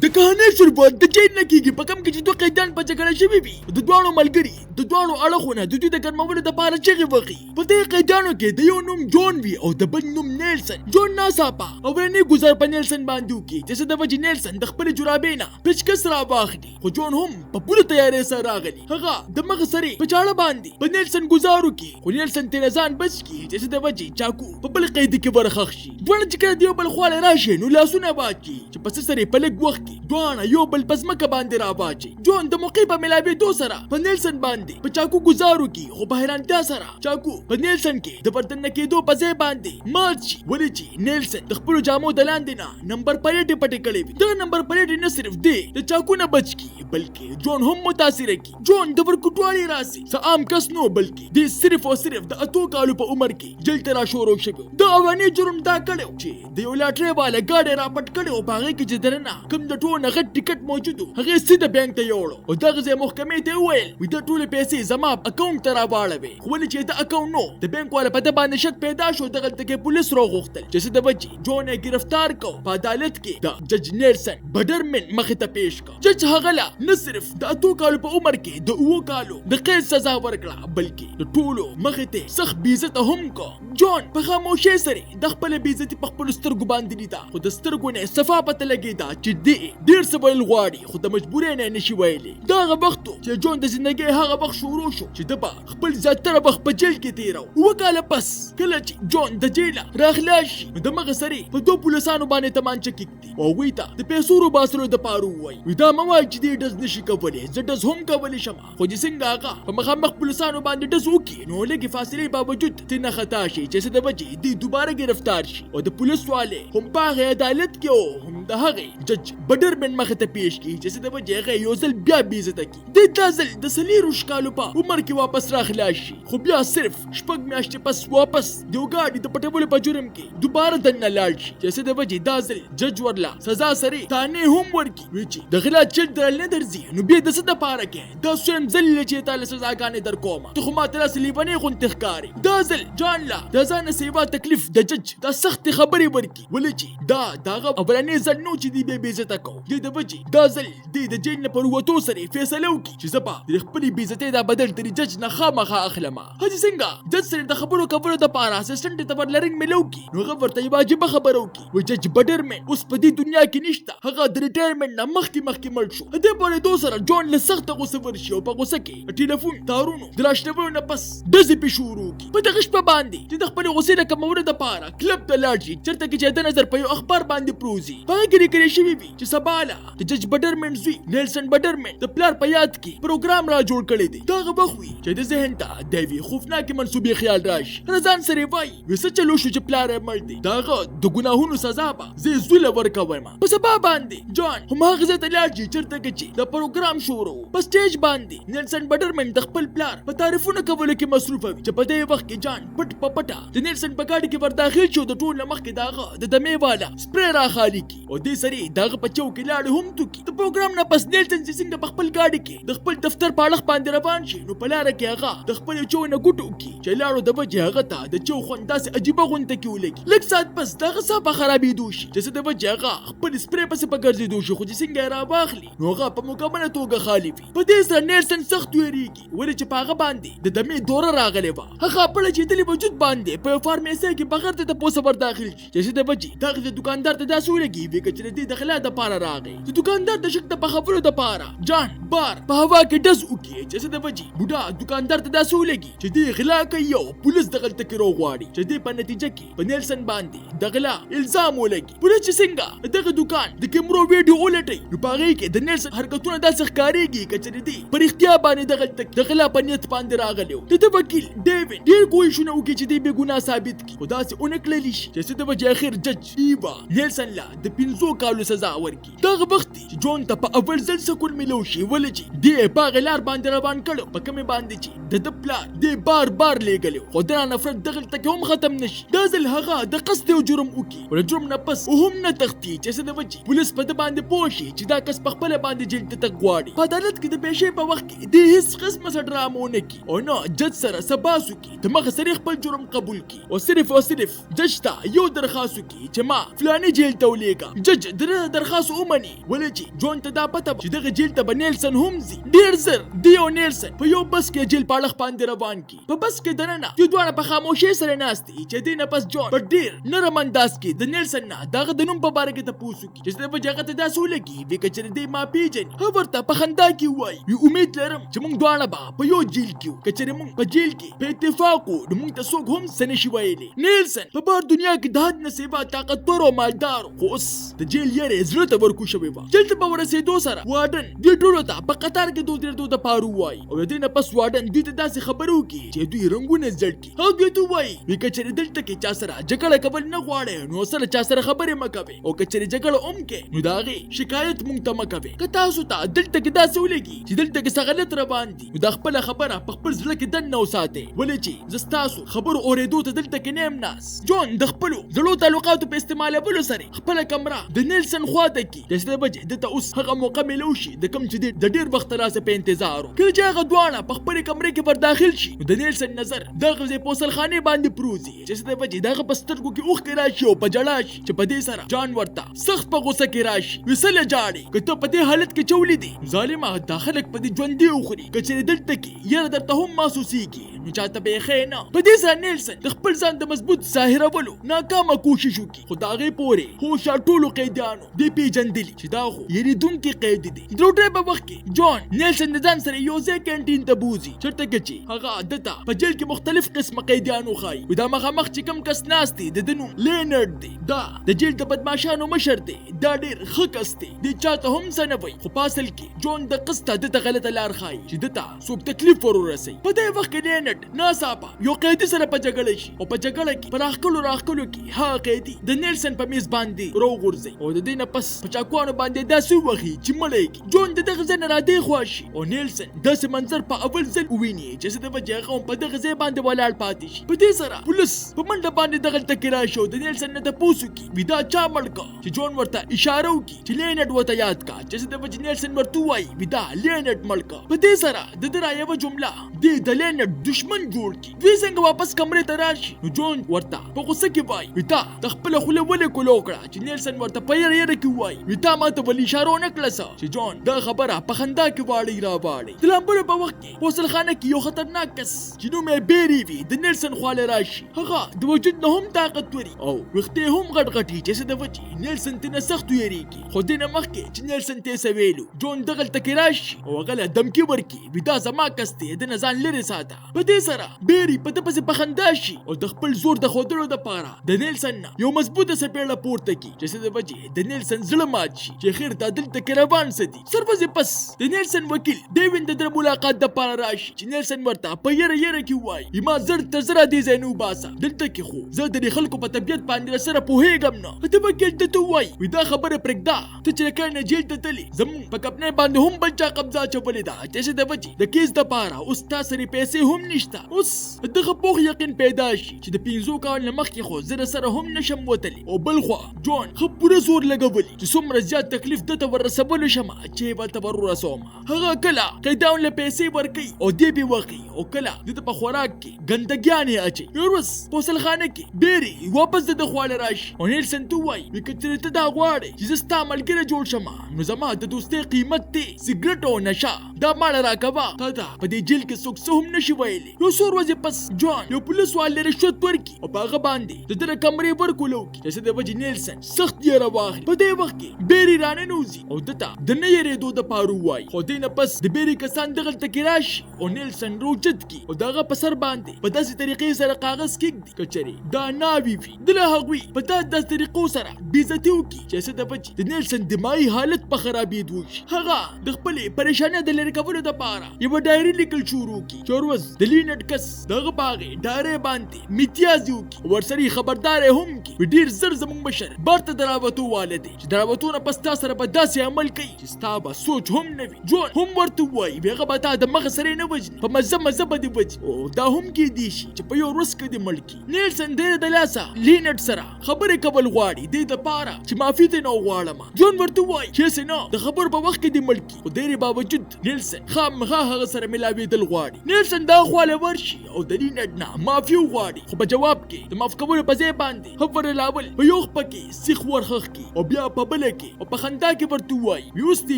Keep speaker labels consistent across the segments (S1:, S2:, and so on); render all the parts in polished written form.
S1: د کهانۍ شروعات د جیل نه کیږي په کوم کې چې دوه قیدیان په جګړه شوي وي. د دواړو ملګري د دواړو اړخو نه د دوی د ګرمولو دپاره چغې وهي. په دې قیدیانو کې د یو نوم جون وي او د بل نوم نیلسن. جون ناڅاپه اولنی ګوزار په نیلسن باندې وکړي چې څه د وجې نیلسن د خپلې جرابې نه پیچکس راواخلي، خو جون هم په پوره تیارۍ سره راغلی. هغه د مخ سرې په چاړه باندې په نیلسن ګوزار وکړي، خو نیلسن ترې ځان بچ کړي چې څه د وجې چاقو په بل قیدي کې ورخښ شي. دواړه چې کله د یو بل خواله راشي نو لاسونه واچي چې په څه سره په لږ وخت کې دواړه یو بل په ځمکه باندې راواچي. جون د موقع په ملاوېدو سره په نیلسن باندې په چاقو ګوزار وکړي، خو په حیرانتیا سره چاقو په نیلسن کې د وردننه کېدو په ځای باندې مات شي، ولې چې نیلسن د خپلو جامو د لاندې نه نمبر پلیټې پټې کړې وي. دغه نمبر پلیټې نه صرف دی د چاقو نه بچ کړي بلکې جون هم متاثره کړي. جون د ورکوټوالي راسي څه عام کس نو، بلکې دی صرف او صرف د 8 کالو په عمر کې جیل ته راشورو شوی. د اولنی جرم دا کړی چې د یو لاټرۍ والا ګاډی راپټ کړی او په هغې کې چې دننه کوم د ټولو نه غټ ټکټ موجود و هغې سیده بانک ته یوړو او دغه ځای محکمې ته یې وویل وي دا ټولې پیسې زما اکاونټ ته راواړوې. خو ولې چې د اکاونټ نو د بانک والا په ده باندې شک پیدا شو، دغلته کې پولیس راوغوښتل چې څه د وجې جون یې ګرفتار کړ. په عدالت کې د جج نیلسن بډرمن مخې ته پیش کړ. جج هغه له نه صرف د 8 کالو په عمر کې د 7 کالو د قید سزا ورکړه بلکې د ټولو مخې ته سخت بېعزته هم کړ. جون په خاموشۍ سره د خپله بېعزتي په خپلو سترګو باندې لیده، خو د سترګو نه یې صفا پته لګېده چې دی ډېر څه ویل غواړي خو د مجبورۍ نه یې نشي ویلی. دا هغه وخت و چې جون د زندګۍ هغه وخت شروع شو چې ده به خپل زیاتره وخت په جیل کې تېراوه. 7 کاله پس کله چې جون د جیله راخلاص شي نو د مخه سرې په دوو پولیسانو باندې تمانچه کېږدي او هغوی ته د پیسو روباسلو دپاره ووایي وي دا مه وایه چې دی ډز نشي کولی، زه ډز هم کولی شم. خو چې څنګه هغه په مخامخ پولیسانو باندې ډز وکړي نو لږې فاصلې باوجود ترې نه خطا شي چې څه د وجې دی دوباره ګرفتار شي او د پولیس والې هم په هغې عدالت کې او هم د هغې جج بډرمن مخې ته پیش کړي چې څه د وجې هغه یو ځل بیا بېعزته کړي. دی دا ځل د 24 کالو په عمر کې واپس راخلاص شي، خو بیا صرف 6 میاشتې پس واپس د یو ګاډي د پټولو په جرم کې دوباره دننه لاړ شي چې څه د وجې دا ځل جج ورله سزا سره تانې هم ورکړي وي چې د غلا چل درل نه درځي نو بیا د څه دپاره کې دا څویم ځل دی چې تا له سزاګانې درکومه، ته خو ماته داسې لیونی غوندې ښکارې. دا ځل جان له د ځانه سیوا تکلیف د جج دا سختې خبرې ورکړي، ولې چې دا د هغه اولنی ځل نو چې دی بیا بېعزته کو. دې د وجې دا ځل دی د جیل نه پر وتو سره فیصله وکړي چې زه به د خپلې بېعزتۍ دا بدل ترې جج نه خامخا اخلم. هسې څنګه جج سره د خبرو کولو دپاره اسسټنټ ته ورلرنګ میلو کړي نو هغه ورته یوه عجیبه خبره وکړي وایي جج بډرمن اوس په دې دنیا کې نشته، هغه د ریټایرمنټ نه مخکې مخکې مړ شو. د دې په اورېدو سره جون له سخته غوسه ورشي او په غوسه کې د ټیلیفون تارونو د راشلولو نه پس ډزې پې شروع کړي. په دغه شپه باندې چې د خپلې غوسې د کمولو دپاره کلب ته لاړ شي چېرته کې چې د نظر په یو اخبار باندې پروځي، په هغه کې لیکل شوي وي چې سبا له د جج بډرمن زوی نیلسن بډرمن د پلار په یاد کې پروګرام را جوړ کړی دی. دا هغه وخت وي چې د ذهن ته د یوې خوفناکې منصوبې خیال راشي. هغه ځان سره وایي وي څه چلو شو چې پلار یې مړ دی، د هغه د ګناهونو سزا به زه یې زوی له ورکوم. په سبا باندې جان هم هغه ځای ته لاړ شي چېرته کې چې د پروګرام شروع و. په سټیج باندې نیلسن بډرمن د خپل پلار په تعریفونو کولو کې مصروفه وي چې په دې وخت کې جان پټ په پټه د نیلسن په ګاډي کې ورداخل شو، د ټولو نه مخکې د هغه د دمې والا سپری را خالي کړي او دې سره د هغه په چو کې لاړې هم توکي. د پروګرام نه پس نیلسن چې څنګه په خپل ګاډي کې د خپل دفتر په اړخ باندې روان شي نو په لاره کې هغه د خپلې چو نه ګوټ وکړي چې لاړو د وجې هغه ته د چو خوند داسې عجیبه غونته کې ولګي. لږ ساعت پس د هغه ساه په خرابېدو شي چې څه د وجې هغه خپل سپری پسې په ګرځېدو شي، خو چې څنګه یې راواخلي نو هغه په مکمله توګه خالي وي. په دې سره نیلسن سخت وېرېږي ولې چې په هغه باندې د دمې دوره راغلې وه. هغه په لچېدلي وجود باندې په یو فارمیسۍ کې بغیر د تپوسه ورداخل شي چې څه د وجې دغه د دوکاندار ته داسې ولګي وي که چې د دې د غلا دپاره راغی. د دوکاندار د شک د پخولو دپاره جان بار په هوا کې ډز وکړي چې څه د وجې بوډا دوکاندار ته داسې ولګي چې دی غلا کوي او پولیس دغلته کې راوغواړي چې دی په نتیجه کې په نیلسن باندې د غلا الزام ولګي. پولیس چې څنګه د دغه دوکان د کیمرو ویډیو ولټوي نو په هغې کې د نیلسن حرکتونه داسې ښکارېږي که چېرې دی په رښتیا باندې دغلته د غلا په نیت باندې راغلی و. د ده وکیل ډیوین ډېر کوښښونه وکړي چې دی بې ګناه ثابت کړي خو داسې ونه کړلی شي چې څه د وجې اخر جج ایوا نیلسن له د 5 کالو سزا ورکړي. دا هغه وخت دی چې جون ته په اول ځل سکون میلو شي ولې چې دی یې په هغې لار باندې روان کړی په کومې باندې چې د ده پلار دی بار بار لېږلی، خو دغه نفرت دغلته کې هم ختم نه شي. دا ځل هغه د قصد یو جرم وکړي خو له جرم نه پس هم نه تښتي چې څه د وجې پولیس په ده باندې پوه شي چې دا کس په خپله باندې جیل ته تګ غواړي. په عدالت کې د پیشې په وخت کې دی هیڅ قسمه څه ډرامه ونه کړي او نه جج سره څه بحث وکړي، د مخه سرې خپل جرم قبول کړي او صرف او صرف جج ته یو درخواست وکړي چې ما فلاني جیل ته ولېږه. جج د ده درخواست ومني. ومني، ولې چې جون ته دا پته وه چې دغه جیل ته به نیلسن هم ځي. ډېر زر دی او نیلسن په یو بس کې جیل په اړخ باندې روان کړي. په بس کې دننه دوی دواړه په خاموشۍ سره ناست دي چې دې نه پس جون په ډېر نرم انداز کې د نیلسن نه د هغه د نوم په باره کې تپوس وکړي چې څه وجه هغه ته داسې ولګي وي که چېرې دی ما پېژني. هغه ورته په خندا کې ووایي وي امید لرم چې موږ دواړه به په یو جیل کې وو، که چېرې موږ په جیل کې په اتفاق وو نو موږ ته څوک هم څه نه شي ویلی. نیلسن په بار دنیا کې د حد نه سیوا طاقتور او مالدار و، خو اوس د جیل یرې زړه ته ورکو شوې وه. جیل ته په ورسېدو سره وارډن دوی ټولو ته په قطار کې د ودرېدو دپاره ووایي او له دې نه پس وارډن دوی ته داسې خبرې وکړي چې دوی رنګونه زړ کړي. هغه دوی ته ووایي وي که چېرې دلته کې چا سره جګړه کول نه غواړې نو سره چا سره خبرې مه کوې، او که چېرې جګړه هم کوې نو د هغې شکایت موږ ته مه کوې. که تاسو ته دلته کې داسې ولګي چې دلته کې څه غلط روان دي نو دا خپله خبره په خپل زړه کې دننه وساتئ، ولې چې زه ستاسو خبرو اورېدو ته دلته کې نه یم ناست. جون د خپلو زړو تعلقاتو په استعمالولو سره خپله کمره د نیلسن خوا ته کړي چې څه بجې ده ته اوس هغه موقع میلو شي د کوم چې دی د ډېر وخت راسه په انتظار و. کله چې هغه دواړه په خپلې کمرې کې ور داخل شي نو د نیلسن نظر دغه ځای په غسلخانې باندې پروځي چې څه بجې د هغه په سترګو کې اوښکې راشي او په ژړا شي چې په دې سره جان ورته سخت په غوسه کې راشي. وي څه له ژاړې؟ که ته په دې حالت کې چولې دي ظالمه دا خلک په دې ژوندې وخوري، که چېرې دلته کې یره درته هم محسوسېږي نو چاته به یې ښیې نه. په دې سره نیلسن د خپل ځان د مضبوط ظاهرولو ناکامه کوشش وکړي، خو د هغې پورې هوښیار ټولو قیدیانو دې پېژندلي چې دا خو یریدونکي قیدي دي. د ډوډۍ په وخت کې جان نیلسن د ځان سره یو ځای کینټین ته بوځي چېرته کې چې هغه ده ته په جیل کې مختلف قسمه قیدیان وښایي. دا مخامخ چې کوم کس ناست دی د ده نوم لینرډ دی، دا د جیل د بدماشانو مشر دی، دا ډېر ښه کس دی، دی چاته هم څه نه وایي، خو په اصل کې جون د قصده ده ته غلطه لار ښایي چې ده ته څوک تکلیف ور ورسوي. په دې وخت کې لینرډ ناڅاپه یو قیدي سره په جګړه شي او په جګړه کې په راښکلو راښکلو کې هغه قیدي د نیلسن په میز باندې راوغورځوي او د دې نه پس په چاکوانو باندې داسې ووهي چې مړی کړي. جون د دغه ځای نه را دې خوا شي او نیلسن داسې منظر په اول ځل وویني چې څه د وجې هغه هم په دغه ځای باندې ولاړ پاتې شي. په دې سره پولیس په منډه باندې دغلته کې راشي او د نیلسن نه تپوس وکړي وي دا چا مړ کړ، چې جون ورته اشاره وکړي چې لینرډ ورته یاد کړه چې څه د وجې نیلسن ورته ووایي وي دا لینرډ مړ کړ. په دې سره د ده را یوه جمله دی د لینرډ دښمن جوړ کړي. دوی څنګه واپس کمرې ته راشي نو جون ورته په غوسه کې وایي وي تا د خپله خوله ولې کولو کړه، چې نیلسن ورته په یره یره کې ووایي وي تا ما ته ولې اشاره ونه کړه څه، چې جون دا خبره په خندا کې واړی راواړی. د لامبلو په وخت کې غسلخانه کې یو خطرناک کس چې نوم یې بیري وي د نیلسن خواله راشي. هغه د وجود نه هم طاقتوري او ویښتې هم غټ غټي چې څه د وجې نیلسن ترې سخت ویرېږي. خو دې نه مخکې چې نیلسن ته یې څه ویلو جون دغلته کې راشي او هغه له دمکي ورکړي وي دا زما کس دی، ده نه ځان لرې ساته. په دې سره بیري په ده پسې په خندا شي او د خپل زور د ښودلو دپاره د نیلسن نه یو مضبوطه څپېړه پورته کړي چې څه د وجې د نیلسن زړه مات شي چې خیر دا دلته کې روان څه دي. څه ورځې پس د نیلسن وکیل ډیوین د ده ملاقات دپاره راشي چې نیلسن ورته په یره یره کې ووایي ما زر تر زره دې ځای نه وباسه، دلته کې خو زه د دې خلکو په طبیعت باندې سره پوهېږم نه. ته وکیل ته ته ووایي وي دا خبره پرېږده، ته چې کله نه جیل ته تلې زموږ په کمپنۍ باندې هم بل چا قبضه اچولې ده چې څه د وجې د کیس دپاره اوس تا سره پیسې هم نشته. اوس دغه پوخ یقین پیدا شي چې د 5 کالو نه مخکې خو زه سره هم نشم وتلی. او بل خوا جون ښه پوره زور لګولی چې څومره زیات تکلیف ده ته ورسولو شمه چې ورته ور ورسوم. هغه کله قیدیانو له پیسې ورکوي او دی پې وخي او کله د ده په خوراک کې ګندګیانې اچوي. یوه ورځ په غسلخانه کې بیري واپس د ده خواله راشي او نیلسن ته ووایي وي که چېرې ته دا غواړې چې زه ستا ملګری جوړ شم نو زما د دوستۍ قیمت دی سګرټ او نشه، دا ماله راکوه، تا ته په دې جیل کې څوک څه هم نشي ویلی. یو څو ورځې پس جان یو پولیس وال له رشوت ورکړي او په هغه باندې د ده د کمرې ورکولو کړي چې څه د وجې نیلسن سخت یره واخلي. په دې وخت کې بیري راننوځي او ده ته د نه یرېدو دپاره ووایي، خو دې نه پس د بیري کسان دغلته کې راشي او نیلسن روچت کړي او د هغه په سر باندې په داسې طریقې سره کاغذ کېږدي که چېرې دا ناوي وي. ده له هغوی په داسې طریقو سره بېعزتي وکړي چې څه د وجې د نیلسن دماغي حالت په خرابېدو شي. هغه د خپلې پریشانۍ د لرې کولو دپاره یوه ډایري لیکل شروع کړي چې ورځ د لینرډ کس د هغه په هغې ډایرۍ باندې میتیازي وکړي او ورسره یې خبرداری هم کړي وي ډېر زر زموږ مشر بار ته د راوتو واله دی چې د راوتو نه پس تا سره به داسې عمل کوي چې ستا به سوچ هم نه وي. جون هم ورته ووایي وي هغه به تا د مخه سره نه وژني، په مزه مزه به دې وژني او دا هم کېدی شي چې په یو ورځ کې دې مړ کړي. نیلسن ډېره د لاسه لینرډ سره خبرې کول غواړي دې دپاره چې معافي ترې نه وغواړم. جون ورته ووایي چې هسې نه د خبرو په وخت کې دې مړ کړي، خو ډېرې باوجود نیلسن خامخا هغه سره ملاوېدل غواړي. نیلسن دا خواله خواله ورشي او د لینډ نه معافي وغواړي، خو په جواب کې د معاف کولو په ځای باندې هغه لاول په یو خپه کې سیخ ورخښ کړي او بیا په بله کې، او په خندا کې ورته ووایي وي اوس دې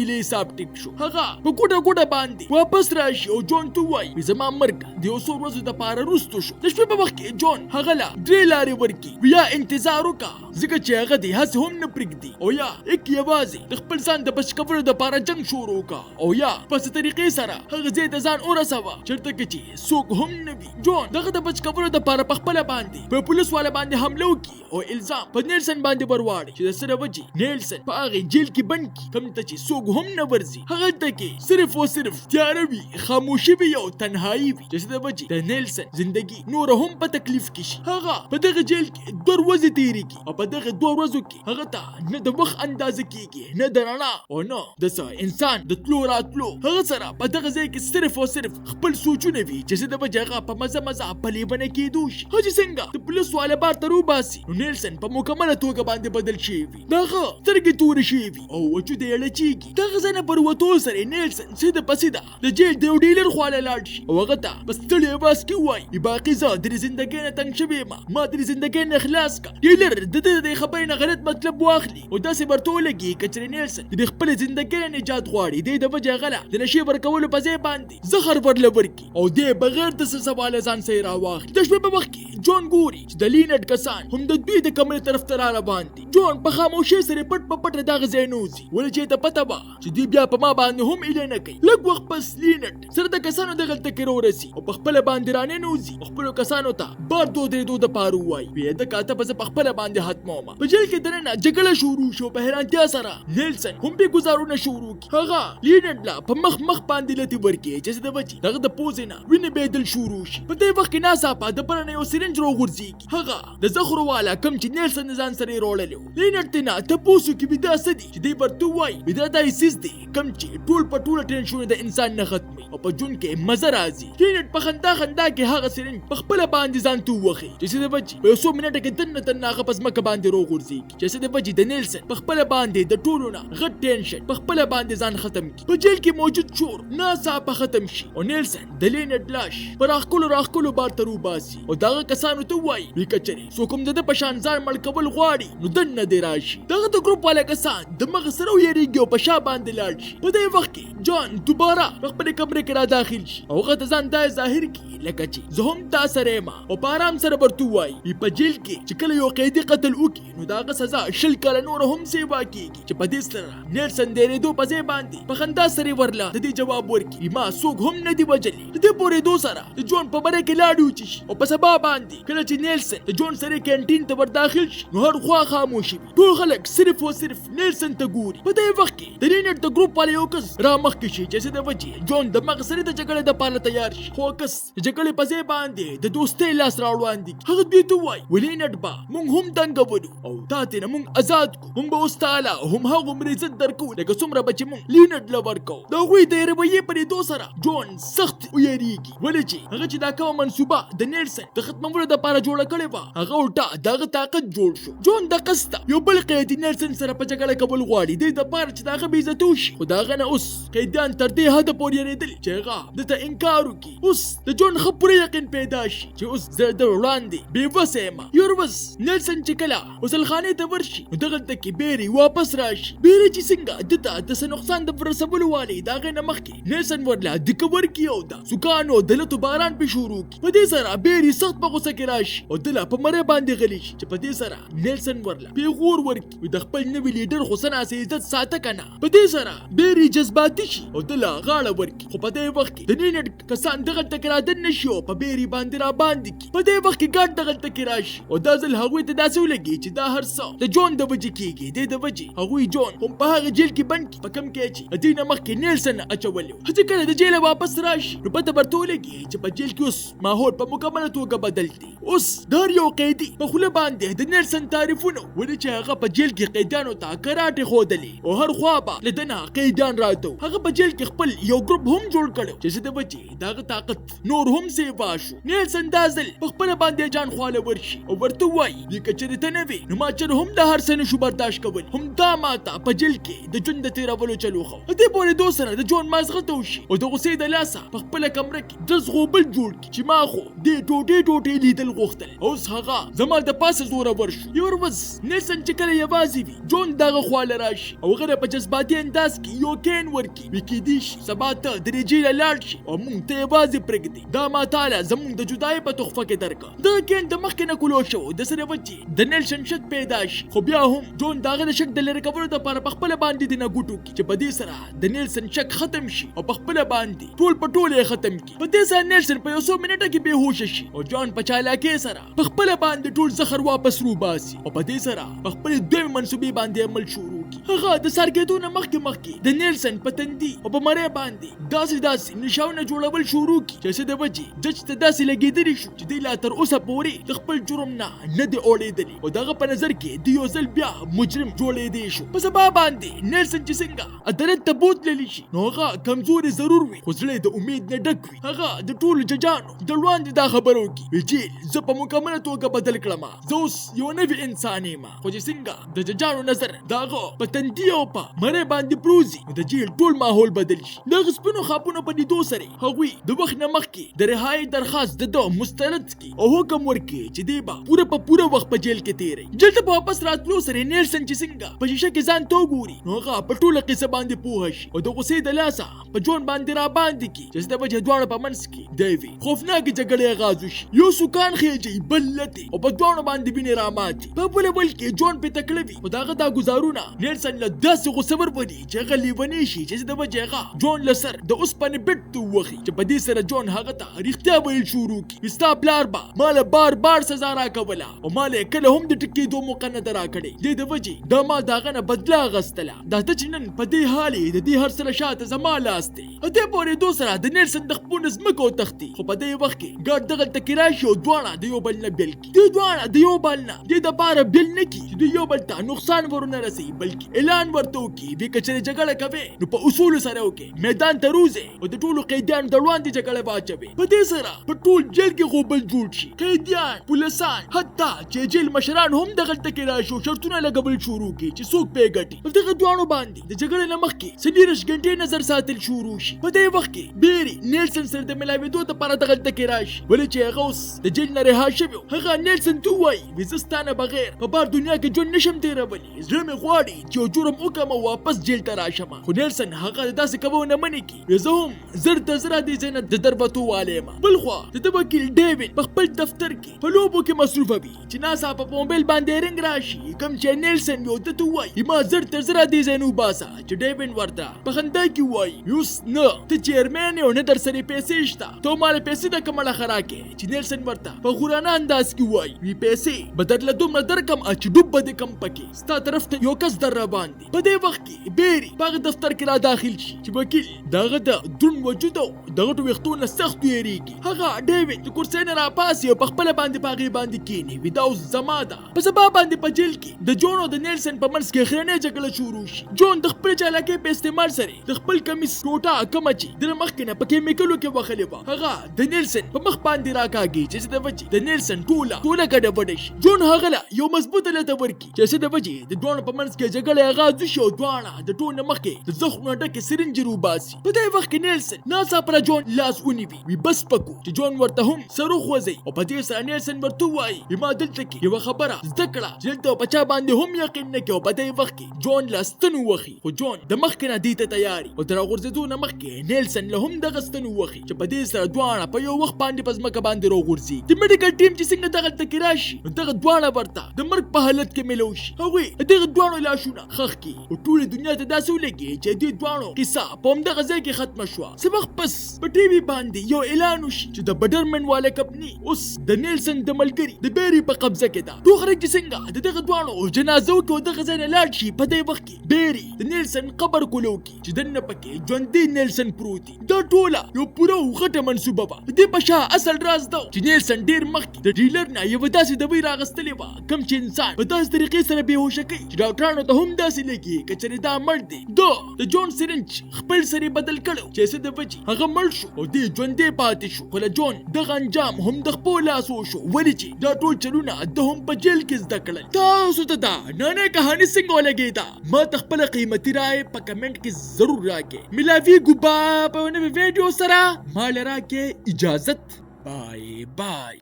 S1: ایله حساب ټیک شو. هغه په ګوډه ګوډه باندې واپس راشي او جون ته ووایي وي زما مرګ د یو څو ورځو دپاره وروسته شو. د شپې په وخت کې جون هغه له درې لارې ورکړي، وي یا انتظار وکړه ځکه چې هغه دې هسې هم نه پرېږدي، او یا ایک یوازې د خپل ځان د بچ کولو دپاره جنګ شروع وکړه، او یا په څه طریقې سره هغه ځای ته ځان ورسوه چېرته کې چې څوک هم نه وي. جون دغه د بچ کولو دپاره په خپله باندې په پولیس والا باندې حمله وکړي او الزام په نیلسن باندې ورواړي چې د څه د وجې نیلسن په هغې جیل کې بند کړي کوم ته چې څوک هم نه ورځي. هغلته کې صرف او صرف تیاره وي، خاموشي وي او تنهایی وي چې څه د وجې د نیلسن زندګي نوره هم په تکلیف کې شي. هغه په دغه جیل کې دوه ورځې تېرې کړي او په دغه دوه ورځو کې هغه ته نه د وخت اندازه کېږي، نه د رڼا او نه د څه انسان د تلو راتلو. هغه سره په دغه ځای کې صرف او صرف خپل سوچونه وي چې څه د وجې هغه په مزه مزه په لیونی کېدو شي. هغه چې څنګه د پولیس والا بار ته روباسي نو نیلسن په مکمله توګه باندې بدل شوی وي، د هغه سترګې تورې شوې وي او وجود یې لچېږي. دغه ځای نه پر وتو سره نیلسن سیده په سیده د جیل د یو ډیلر خواله لاړ شي او هغه ته په ستړي اواز کې ووایي باقي زه د دې زندګۍ نه تنګ شوی یم، ما د دې زندګۍ نه خلاص کړه. ډیلر د ده د دې خبرې نه غلط مطلب واخلي او داسې ورته ولګي که چېرې نیلسن د دې خپلې زندګۍ نه نجات غواړي، دی د وجې هغه له د نشې ورکولو په ځای باندې زهر ورله ورکړي او دی بغیر د څه سواله ځان سره راواخلي. د شپې په وخت کې جون ګوري چې د لینډ کسان هم د دوی د کمرې طرف ته را روان دي. جون په خاموشۍ سره پټ په پټه دغه ځای نه وځي، ولې چې ته پته وه چې دوی بیا په ما باندې هم ایله نه کوي. لږ وخت پس لینډ سره د کسانو دغلته کې راورسي او په خپله باندې راننوځي او خپلو کسانو ته بار دو درېدو دپاره ووایي وي د کاته به زه په خپله باندې ختموم. په جیل کې دننه جګړه شروع شو، په حیرانتیا سره نیلسن هم بې ګزارونه شروع کړي. هغه لینډ له په مخ مخ باندې لتې ورکړي چې څه د وجې دغه د پوزې نه وینې بهېدل شروع شي. په دې وخت کې ناڅاپه د بره نه یو سرنج راوغورځېږي، هغه د زخرو والا کوم چې نیلسن د ځان سره یې راوړلی و. لینډ ترې نه تپوس وکړي وي دا څه دي چې دی ورته ووایي وي دا داسې څیز دی کوم چې ټول په ټوله ټینشنونه د انسان نه ختموي او په ژوند کې مزه راځي. لینډ په خندا خندا کې هغه سرنج په خپله باندې ځان ته ووهي چې څه د وجې په یو څو منټه کې دننه دننه هغه په ځمکه باندې راوغورځېږي چې څه د وجې د نیلسن په خپله باندې د ټولو نه غټ ټینشن په خپله باندې ځان ختم کړي. په جیل کې موجود شور ناڅاپه ختم شي او نیلسن د لینډ لاش په راښکلو راښکلو بار ته روباسي او دغه کسانو ته ووایي وي که چېرې څوک هم د ده په شان ځان مړ کول غواړي نو دننه دې راشي. دغه د ګروپ والا کسان د مخ سره ویرېږي او په شا باندې لاړ شي. په دې وخت کې جان دوباره په خپلې کمرې کې را داخل شي او هغه ته ځان دا ظاهر کړي لکه چې زه هم تا سره یم او په آرام سره ورته ووایي وي په جیل کې چې کله یو قیدي قتل وکړي نو د هغه سزا 20 کاله نوره هم سیوا کېږي چې په دې سره نیلسن د یریدو په ځای باندې په خندا سره ورله د دې جواب ورکړي ما څوک هم نه دي وژلي. د دې پورېدو سره د جون په بره کې لاړې وچې شي او په سبا باندې کله چې نیلسن د جون سره کینټین ته ور داخل شي نو هر خوا خاموشي وي، ټول خلک صرف او صرف نیلسن ته ګوري. په دې وخت کې د لینډ د ګروپ والا یو کس را مخکې شي چې څه د وجې جون د مغز سره د جګړې دپاره تیار شي، خو کس د جګړې په ځای باندې د دوستۍ لاس راوړاندې کړي. هغه دوی ته ووایي وي لینډ به موږ هم دنګولو او تا ترې نه موږ ازاد کړو، موږ به اوس تاله هم هغومره عزت درکوو لکه څومره به چې موږ لینډ له ورکوو. د هغوی د رویې په لیدو سره جون سخت ویریږي، ولې چې هغه چې دا کومه منصوبه د نیلسن د ختمولو دپاره جوړه کړې وه هغه الټا د هغه طاقت جوړ شو. جون د قصده یو بل قیدي نیلسن سره په جګړه کول غواړي دې دپاره چې د هغه بې عزتي وشي، خو د هغه نه اوس قیدیان تر دې حده پورې یریدل چې هغه ده ته انکار وکړي. اوس د جون ښه پوره یقین پیدا شي چې اوس زه د وړاندې بې وسه یم. یو ورځ نیلسن چې کله غسلخانې ته ورشي نو دغلته کې بیري واپس راشي. بیري چې څنګه ده ته د څه نقصان د رسولو والي د هغې نه مخکې نیلسن ورله دکه ورکړي او د سکانو د لتو باران پې شروع کړي. په دې سره بیري سخت په غوسه کې راشي او ده له په مرۍ باندې غلی شي چې په دې سره نیلسن ورله پیغور ورکړي وي د خپل نوي لیډر خو څه ناڅه عزت ساته که نه. په دې سره بیري جذباتي شي او ده له غاړه ورکړي، خو په دې وخت کې د لینډ کسان دغلته کې رادننه شي او په بیري باندې راباندې کړي. په دې وخت کې ګارډ دغلته کې راشي او دا ځل هغوی ته داسې ولګي چې دا هر څه د جون د وجې کېږي. دې د وجې هغوی جون هم په هغه جیل کې بند کړي په کوم کې چې د دې نه مخکې نیلسن اچولی و. چې کله د جیله واپس راشي نو پته ورته ولګي چې په جیل کې اوس ماحول په مکمله توګه بدل دی. اوس د هر یو قیدي په خوله باندې د نیلسن تعریفونه ولې چې هغه په جیل کې قیدیانو ته کراټې ښودلې او هر خوا به له ده نه قیدیان راته. هغه په جیل کې خپل یو ګروپ هم جوړ کړی چې څه د وجې د هغه طاقت نور هم سیوا شو. نیلسن دا ځل په خپله باندې جان خواله ورشي او ورته ووایي وي که چېرې ته ته نه وې نو ما چېرې هم دا هر څه نه شو برداشت کولی. همدا ما ته په جېل کې د ژوند د تېرولو چل وښود. په دې پورېدو سره د جون مازغه ته وشي او د غوسې د لاسه په خپله کمره کې درز غوبل جوړ کړي چې ما خو دې ټوټې ټوټې لیدل غوښتل. اوس هغه زما د پاسه زورور شو. یوه ورځ نیلسن چې کله یوازې وي، جون د هغه خوا له راشي او هغه له په جذباتي انداز کې یو کین ورکړي، وي کیدی شي سبا ته د جېله لاړ شي او موږ ته یوازې پرېږدي. دا ما تاله زموږ د جدایۍ په تحفه کې درکړه. دغه کین د مخکې نه کولو شو د سره وچې د نیلسن شک پیدا شي، خو بیا هم جون د هغه د شک د لرې کولو لپاره په خپله باندې د نه ګوټو کړي چې په دې سره د نیلسن شک ختم شي او په خپله باندې ټول په ټوله یې ختم کړي. په دې سره نیلسن په یو څو منټه کې بې هوشه شي او جان په چالاکۍ سره په خپله باندې ټول زخر واپس روباسي او په دې سره په خپلې دویمې منصوبې باندې عمل شروع کړي. هغه د سار کېدو نه مخکې مخکې د نیلسن په تندي او په مرۍ باندې داسې داسې نشاونه جوړول شروع کړي چې څه د وجې جج ته داسې لګېدلی شو چې دی لا تر اوسه پورې د خپل جرم نه نه دی اوړېدلی او د هغه په نظر کې دی یو ځل بیا مجرم جوړېدی شو. په سبا باندې نیلسن چې څنګه عدالت ته بوتللی شي نو هغه کمزوری ضرور وي خو زړه یې د امید نه ډک وي. هغه د ټولو ججانو د وړاندې دا خبره وکړي وي جیل زه په مکمله توګه بدل کړم، زه اوس یو نوی انسان یم. خو چې څنګه د ججانو نظر د هغه په تندي او په مرۍ باندې پروځي نو د جیل ټول ماحول بدل شي. د هغه سپینو خاپونو په لیدو سره هغوی د وخت نه مخکې د رهایۍ درخواست د ده مسترد کړي او حکم ورکړي چې دی به پوره په پوره وخت په جیل کې تېروي. جیل ته په واپس راتلو سره نیلسن چې څنګه په شیشه کې ځان ته وګوري نو هغه په ټوله قصه باندې پوه شي او د غوسې د لاسه په جون باندې راباندې کړي چې د وجې دواړو په منځ کې د یوې خوفناکې جګړې اغاز وشي. یو سوکان خېژي بل لتې او په دواړو باندې وینې راماتي. په بله بل کې جون پې تکړه وي خو د هغه دا ګزارونه نیلسن له داسې غوسه ورولي چې هغه لیونی شي چې د وجې هغه جون له سر د اوسپنې بټ ته ووهي چې په دې سره جون هغه ته رښتیا ویل شروع کړي. ستا پلار به ما له بار بار سزا راکوله او ما له یې کله هم د ټیټ کېدو موقع نه ده راکړې. دې د وجې دا ما د هغه نه بدله اخیستله. دا ته چې نن په دې حال یې د دې هر څه له شاته زما لاس دی. په دې پورېدو سره د نیلسن د خپو نه ځمکه وتښتي خو په دې وخت کې ګارډ دغلته کې راشي او دواړه د یو بل نه بېل کړي. دوی دواړه د یو بل نه دې دپاره بېل نه کړي چې دوی یو بل ته نقصان ورونه رسوي، بلکې اعلان ورته وکړي وي که چېرې جګړه کوې نو په اصولو سره وکړې، میدان ته روځې او د ټولو قیدیانو د وړاندې جګړه واچوې. په دې سره په ټول جیل کې غوبل جوړ شي. قیدیان، پولیسان، حتی چې جیل مشران هم دغلته کې راشي او شرطونه لګول شروع کړي چې څوک پرې ګټي. په دغه دواړو باندې د جګړې له مخکې 24 ګنټې نظر ساتل شروع شي. په دې وخت کې بیري نیلسن سره د ملاوېدو دپاره دغلته کې راشي، ولې چې هغه اوس د جیل نه رها شوی و. هغه نیلسن ته ووایي وي زه ستا نه بغیر په بار دنیا کې ژوند نشم تېرولی، زړه مې غواړي چې یو جرم وکړم او واپس جیل ته راشم. خو نیلسن هغه د داسې کولو نه منې کړي وي زه هم زر تر زره دې ځای نه د دروتو والی یم. بلخوا د ده وکیل ډیوین په خپل دفتر کې په لوبو کې مصروفه وي چې ناڅاپه په موبایل باندې رنګ راشي کوم چې نیلسن یو ده ته ووایي ما زر تر زره دې ځای نه وباسه، چې ډیوین ورته په خندا کې ووایي اوس نه ته چیرمن یې او نه در سره پیسې شته، ته ما له پیسې د کومه اړخه راکړې؟ چې نیلسن ورته په غورانه انداز کې ووایي وي پیسې به درله دومره درکم چې ډوب به دې کم پکې، ستا طرف ته یو کس در روان دی. په دې وخت کې بیري په هغه دفتر کې را داخل شي چې وکیل د هغه د دروند وجود او د غټو ویښتو نه سخت ویرېږي. هغه ډیوین د کرسۍ نه راپاڅي او په خپله باندې په هغې باندې کښېني وي دا اوس زما ده. په سبا باندې په جیل کې د جون او د نیلسن په منځ کې خرنۍ جګړه شروع شي. جون د خپلې چالاکۍ په استعمال سره د خپل کمیس ټوټه کومه چې د له مخکې نه په کیمیکلو کې وهلې وه هغه د نیلسن په مخ باندې راکاږي چې څه د وجې د نیلسن ټوله ټوله ګډه وډه شي. جون هغه له یو مضبوطه لته ورکړي چې څه د وجې د دواړو په منځ کې جګړه اغاز وشي او دواړه د ټولو نه مخکې د زخمو نه ډکې سرنجې روباسي. په دې وخت کې نیلسن ناڅاپه له جون لاس ونیوي وي بس پکو چې جون ورته هم سر وخوځوي او په دې سره نیلسن ورته ووایي وي ما دلته کې یوه خبره زده کړه چې دلته په چا باندې هم یقین نه کوي. او په دې وخت کې جون له ستن ووهي خو جون د مخکې نه دې ته تیاري او د راغورځېدو نه مخکې نیلسن له هم دغه ستن ووهي چې په دې سره دواړه په یو وخت باندې په ځمکه باندې راغورځي. د میډیکل ټیم چې څنګه دغلته کې راشي نو دغه دواړه ورته د مرګ په حالت کې میلو شي. هغوی د دغه دواړو لاشونه ښخ کړي او ټولې دنیا ته داسې ولګي چې دې دواړو قصه په همدغه ځای کې ختمه شوه. څه وخت پس په ټي وي باندې یو اعلان وشي چې د بډرمن واله کمپني اوس د نیلسن د ملګري د بیري په قبضه کې ده. ټول خلک چې څنګه د دغه دواړو جنازه وکړي او دغه ځای نه لاړ شي، په دې وخت کې بیري د نیلسن قبر کولو کړي چې دننه پکې ژوندی نیلسن پروت دی. دا ټوله یو پوره او غټه منصوبه وه. د دې په شا اصل راز دا و چې نیلسن ډېر مخکې د ډیلر نه یوه داسې دوۍ راغستلې وه کوم چې انسان په داسې طریقې سره بې هوشه کوي چې ډاکټرانو ته هم داسې لګي که چېرې دا مړ دی. ده د جون سرنج خپل سرې بدل کړی چې څه د وجې هغه مړ مړ شو او دی ژوندی پاتې شو. خو له جون دغه انجام هم د خپو لاس وشو، ولې چې دا ټول چلونه ده هم په جیل کې زده کړل. تاسو ته دا نانۍ کهاني څنګه ولګېده؟ ما ته خپله قیمتي رای په کمنټ کې ضرور راکړئ. ملاویږو به په یوه نوې ویډیو سره. ما له راکړئ اجازت. بای بای.